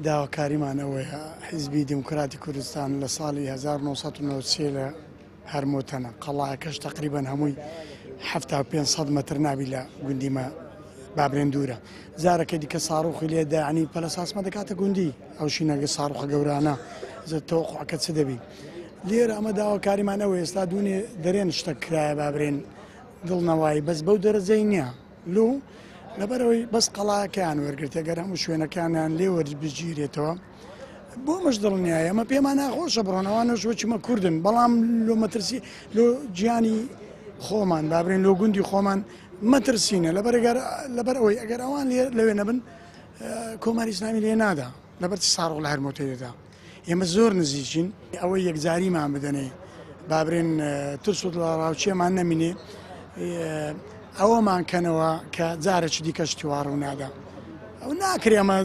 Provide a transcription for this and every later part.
داواکاریمان ئەوەیە حیزبی دیموکراتی کوردستان لە ساڵی 1993 لە هەرمۆتەنە قەڵاکەش تقریبان هەمووی 7500 متر نابی لە گوندی مە بابرێن دوورە جارەکە دیکە ساڕۆخی لێ دانی پەلەساسمە دەکاتە گوندی ئەو شینەگە ساڕۆخە گەورانە تەوەقعەکە چ دەبی لێرە ئەمە داواکاریمان ئەوە ئێستا دوونێ دەرێن شتە کرایە بابرێن دڵنەوایی بەس بەو دەرەجەی نییە لۆ؟ لەبەرئەوەی بەس قەڵاکەیان وەرگرتە گەر هەموو شوێنەکانیان لێ وەربگیرێتەوە بۆ مەش دڵنیایە ئەمە پێمان ناخۆشە بڕۆن ئەوانەش وەکی مە کوردن بەڵام لۆ مەترسی لۆ گیانی خۆمان بابرێن لۆ گوندی خۆمان مەترسینە لەبەر لەبەر ئەوەی ئەگەر ئەوان لێ لەوێ نەبن کۆماری ئیسلامی لێ نادا لەبەر چ ساڕۆ لە هەرمۆتەی دەدا ئێمە زۆر نزیکین ئەوەی یەکجاریمان بدەنێ بابرێن ترس و دڵەڕاوکێمان نەمینێ ئەوەمان کەنەوە کە جارێکی دیکە شتی وا ڕوونادا ئەو ناکرێ ئەمە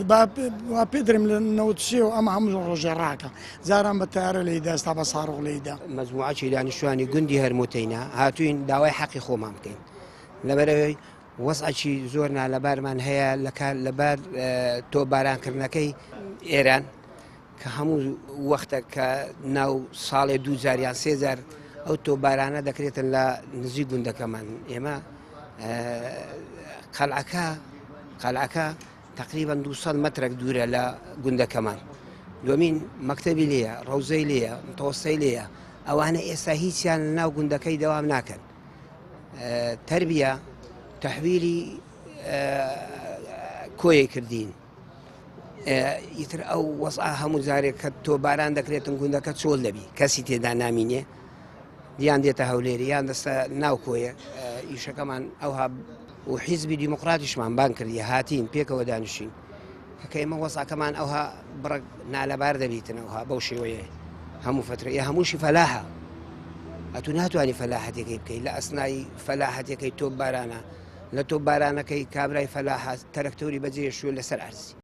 وا پێ درم لە 93 و ئەمە هەموو ڕۆژێ ڕاکە جاران بە تارە لێی دەستا بە ساڕۆغ لێیدا. مەجموعەکی دانیشتوانی گوندی هەرمۆتەینە هاتوین داوای حەقی خۆمان بکەین لەبەرئەوەی وەزعێکی زۆر نالەبارمان هەیە لە کار لەبار تۆپبارانکردنەکەی ئێران کە هەموو وەختە کە ناو ساڵێ دوو جار یان سێ جار ئەو تۆپبارانە دەکرێتن لە نزیک گوندەکەمان ئێمە قەلعەکە قەلعەکە تقریبا 200 مترێک دوورە لە گوندەکەمان دومین مەکتەبی لێیە ڕەوزەی لێیە متەوەستەی لێیە ئەوانە ئێستا هیچیان لە ناو گوندەکەی دەوام ناکەن تربیە تەحویلی کۆیە کردین ئیتر ئەو وەزع هەموو جارێک کە تۆ باران دەکرێتن گوندەکە چۆل دەبی کەسی تێدا نامینێ دیان دێتە هەولێری یان دەستە ناو کۆیە ئیشەکەمان ئەوها و حیزبی دیموکراتیشمان بان کردی هاتین پێکەوە دانیشین کە ئێمە وەزعەکەمان ئەوها بڕک نالەبار دەبیتن ئەوها بەو شێوەیە هەموو فترە یا هەمووشی فەلاحە ئەتو ناتوانانی فەلاحەتەکەی بکەیت لە ئەسنای فەلاحەتەکەی تۆ بارانە لە تۆ بارانەکەی کابرای فەلاحە تەرەکتۆری بەجێ شوێ لەسەر ئەرزی.